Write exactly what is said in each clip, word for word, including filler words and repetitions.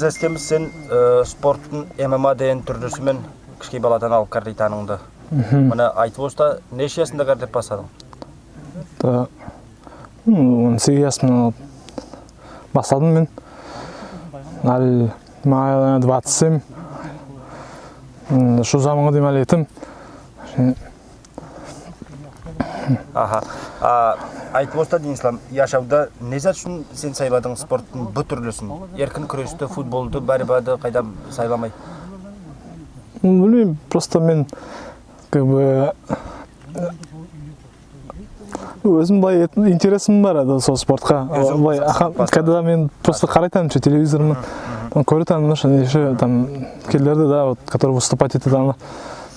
эситемиз, сен, э, спорттынъ М М А деген туьрли исиннен кишкей баладан алып каьр дейтаганынъды. Мине, айтып оьтсенъ, неше ясынъда каьр деп басладынъ? Да, м, он сегиз ясымнан алып басладым мен. Аьли мага двадцать семь. М, шу заманга дейим аьли этемен. Аха. А, айтып оьтсенъ, Денислам, яшавда не зат уьшин сен сайладынъ спорттынъ бу туьрлисин? Эркин куьрести, футболды, борьбады кайдам сайламай? Ну, билмеймен, просто мен, как бы, оьзим былай эт-, интересим бар эди сол спортка. Оьзинъ былай, аха, спортка, когда мен просто карайтаганман ше телевизордан, там коьретаганман ше, неше там кишлерди, да, вот, которые выступать этетаганды.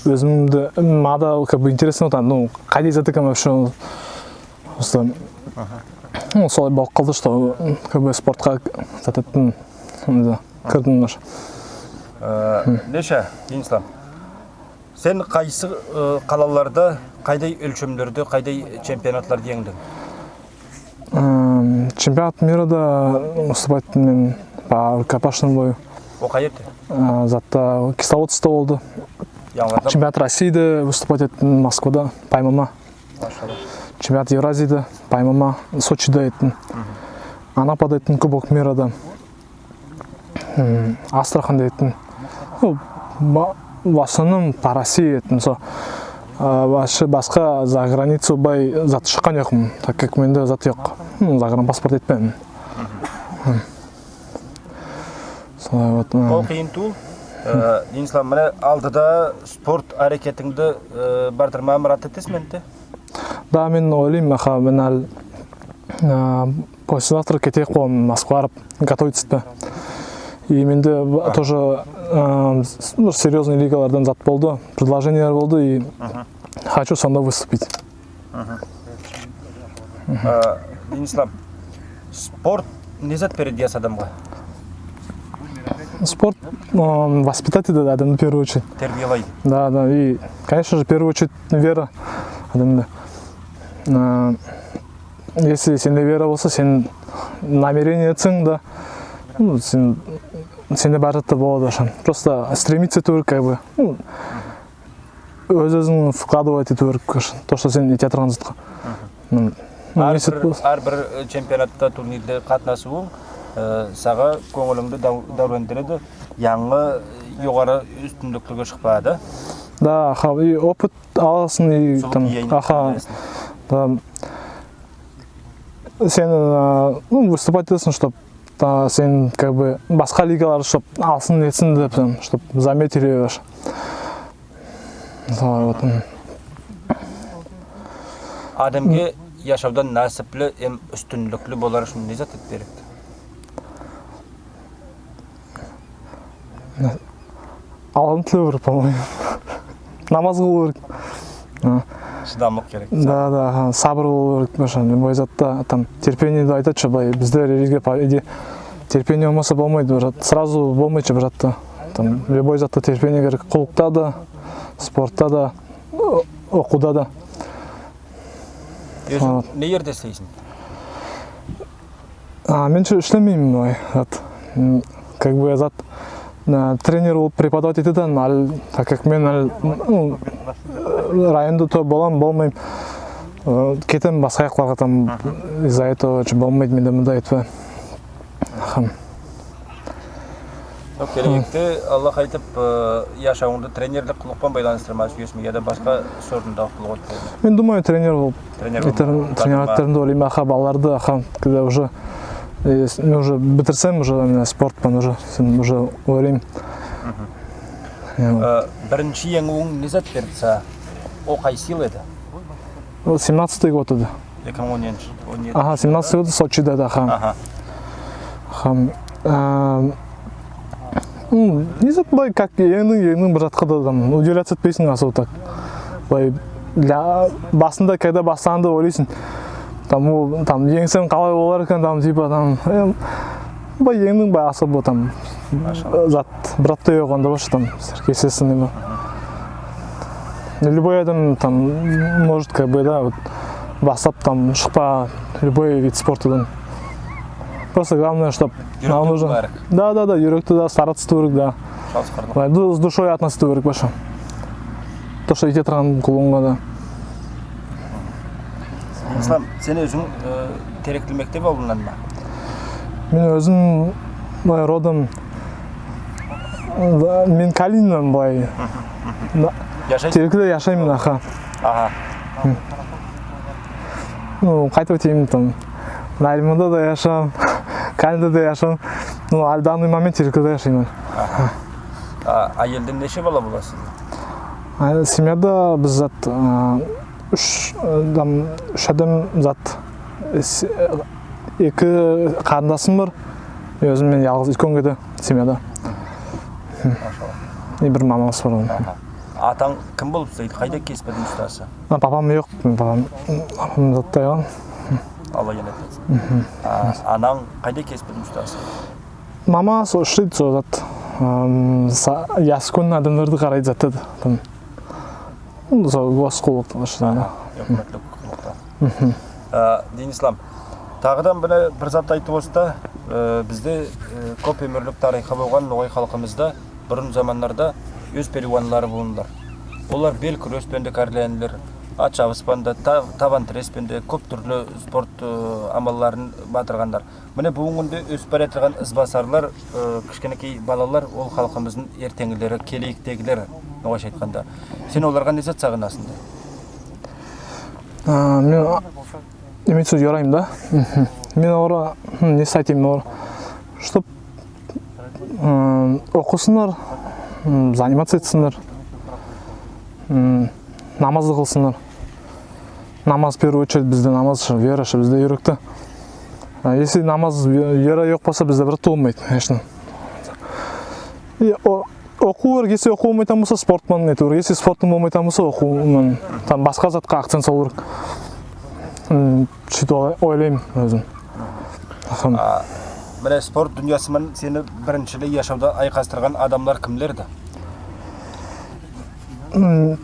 Оьзимди, мага да, как бы, интересно, там, ну, кайдай зат экен вообще. Просто, ну, солай болып калды, что, как бы, спортка зат эттим, да, кирдим даже. Э, неше, Денислам? Сен кайсы, э, калаларда, кайдай оьлшемлерде, кайдай чемпионатларды енъдинъ? М, чемпионат мира да выступать эттим мен по рукопашному бою. Ол кай ерде? Э, затта, Кисловодскта болды. Янъыларда? Чемпионат России де выступать эттим Москвада, по М М А. Машалла. Чемпионат Евразии де по М М А Сочиде эттим. Анапада эттим Кубок мира да. М, Астраханьда эттим. Ну, ба-, в основном по России эттим. Со, а, вообще баска за границу былай зат шыккан йокпан, так как менде зат йок. Ну, загранпаспорт этпегенмен. Солай вот, м. Ол кыйын тувыл. Э, Денислам, мине алдыда спорт аьрекетинъди, э, бардырмага мырат этесинъме энди? Да, мен ойлайман, аха, мен аьли, а, послезавтра кетеек боламан Москвага барып готовиться этпеге. И менде б-, тоже, а, с-, ну, серьёзный лигалардан зат болды, предложениелер болды, и хочу сонда выступить. А, Денислам, спорт не зат береди яс аьдемге? Спорт, м, воспитать этеди аьдемди в первую очередь. Тербиялайды. Да, да, и, конечно же, в первую очередь вера аьдемде. А, если сенде вера болса, сен намерение этсенъ, да, ну, сен, сенде баьри зат та болады аьше. Просто стремиться этуьв керек, как бы. Ну, оьз-оьзинъ вкладывать этуьв керек, короче, то, что сен этеятырган затка. М, ну, аьр бир, аьр бир, э, чемпионатта, турнирде катнасувынъ, э, сага коьнъилинъди дав-, даьврендиреди, янъы, э, йогары уьстинликлерге шыкпага, да? Да, аха, и опыт аласынъ, и там, аха, да. Сен, э, ну, выступать этесинъ, чтоб, да, сен, как бы, баска лигалар, чтоб алсын, этсин деп, там, чтоб заметили, короче. Солай вот, м. Аьдемге яшавда насипли эм уьстинликли болар уьшин не зат этпеге керек? Алладан тилев керек, по-моему. Намаз кылув керек. А. Шыдамлык керек. Да, да, аха, сабыр болув керек, вообще, любой затта, там, терпение деп айтады ше, былай, бизде религия, по идее, терпение болмаса болмайды, бир зат, сразу болмайды ше бир затта. Там, любой затта терпение керек, куллыкта да, спортта да, о-, окувда да. Оьзинъ не ерде ислейсинъ? А, мен ше ислемеймен, ой, зат. М, как бы, зат, а, тренер болып преподавать этемен, аьли, так как мен, аьли, ну, районда то боламан, болмайман. Э, кетемен баска якларга, там, из-за этого ше болмайды менде мундай этпеге. Аха. Ну, келеекте, Алла айтып, э, яшавынъды тренерлик куллык пан байланыстырмага суьесинъме, я да баска сорында куллык этпеге? Мен думаю, тренер болып. Тренер болып. Тренировать этермен деп ойлайман, аха, балаларды, аха, когда уже, э, с-, мен уже битирсем, уже, мине, спорт пан уже, сен уже ойлайман. Э, биринши енъуьвинъ не зат берди сага? Ол кайсы йыл эди? Ол семнадцатый год эди. Эки мынъ он етинши, он етинши. Аха, семнадцатый год, Сочиде, да, аха. Аха. Аха. Э, ну, не зат, былай, как, енъдинъ, енъдинъ, бир затка да, там, удивляться этпейсинъ особо так. Былай, для, басында, когда баслаганда ойлайсынъ, там, ол, там, енъсем калай болар экен, там, типа, там, э, былай, енъдинъ, былай, особо, там, зат, бир зат та йок онда, вообще, там, сверхъестественный ма. Любой аьдем, там, может, как бы, да, вот, баслап, там, шыкпага любой вид спортадан. Просто главное, чтоб... Юректе болма керек. Да, да, да, юректе, да, стараться этуьв керек, да. Былай, ду- с душой относиться этуьв керек вообще. То, что этеятырган кулынъа да. Ислам, сен оьзинъ, э, Терекли-Мектеб авылыннанма? Мен оьзим, былай, родом, да, мен Калининнан, былай. Яшайсынъ? Терекли-де яшайман, аха. Аха. Ну, кайтип айтайым, там, Нариманда да яшаган, Калининде де яшаган. Ну, аьли данный момент Терекли-де яшайман. Аха. А, аьелде неше бала боласыз? А, семьяда биз зат, а, уьш, э, там, уьш аьдем зат. С- э, эки карындасым бар. Оьзим мен ялгыз уьйкен кеде семьяда. Машалла. И бир мамасы бар онынъ. Аха. Атанъ ким болып ислейди? Кайда кеспидинъ устасы? А, папам йок, папам, папам затта йок. Алла еннет этсин. А, ананъ кайда кеспидинъ устасы? Мама сол ислейди, сол зат. Ам, са- ясы уьйкен аьдемлерди карайды, зат этеди. Там, ну, сол госуслуга, что ли, да. Аха, оькиметлик куллыкта. А, Динислам, тагы да мине бир зат айтып озса, э, бизде, э, коьп оьмирлик тарыйхы болган ногай халкымызда бурын заманларда оьз пелуванлары болганлар. Олар бел куьрес пен де каьрленгенлер, ат шабыс пан да, та- табан тирес пен де коьп туьрли спорт, э, амалларын батырганлар. Мине буьгуьнги куьнде оьсип бараятырган ызбасарлар, э, кишкенекей балалар, ол халкымыздынъ эртенъгилери, келеектегилер, ногайша айтканда. Сен оларга не зат сагынасынъ? А, мен, а, имеется в виду, йорайман да. Мен оларга, м, не зат айтайым оларга? Чтоб, м, окысынлар, м, заниматься этсинлер, м, намазды кылсынлар. Намаз в первую очередь бизде, намаз шы, вера шы бизде юректе. А если намаз, ве- вера йок болса, бизде бир зат болмайды, конечно. И о- окув керек, если окув болмайтаган болса, спорт пан этуьв керек. Если спорт пан болмайтаган болса, окув ман, там, баска затка акцент салув керек. М, суьйтип ой- ойлайман оьзим. Аха. А, мине спорт дуныясы ман сени бириншилей яшавда айкастырган аьдемлер кимлерди? М,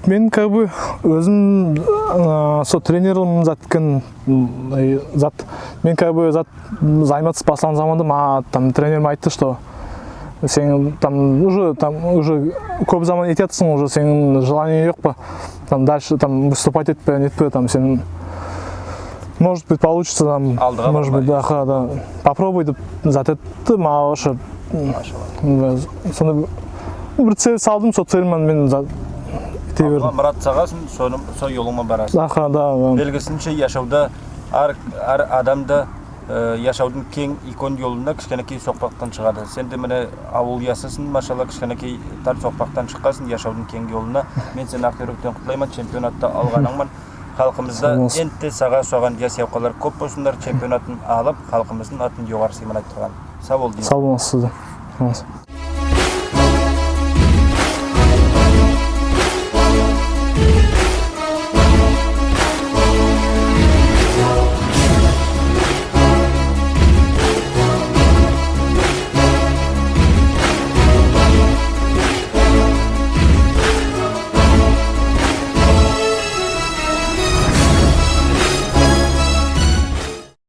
мен как бы оьзим, а, сол тренерим зат эткен, м, и зат, мен как бы зат, м, заниматься баслаган заманда мага там тренерим айтты, что сен там уже, там уже коьп заман этеятырсынъ, уже сенинъ желаниенъ йок па? Там дальше там выступать этпе, нетпе, там сен, может быть, получится, там, может быть, да, аха, да. Попробуй деп зат этти, мага вообще, м, да, сондай бир цель салдым, сол цель ман мен зат эте бердим. Алдынъа мырат саласынъ, соны, сол йолынъ ман барасынъ. Аха, да, да. Белгисинше, яшавда аьр, аьр аьдем де, э, яшавдынъ кенъ уьйкен йолына кишкенекей сокпактан шыгады. Сен де мине авыл ясысынъ, машалла, кишкенекей тар сокпактан шыккансынъ яшавдынъ кенъ йолына. Мен сени ак юректен кутлайман чемпионатты алганынъ ман. Халкымызда энди де сага усаган яс явкалар коьп болсынлар, чемпионатын алып, халкымыздынъ атын йогары сый ман айттырган. Сав бол деймен. Сав болынъыз сиз де.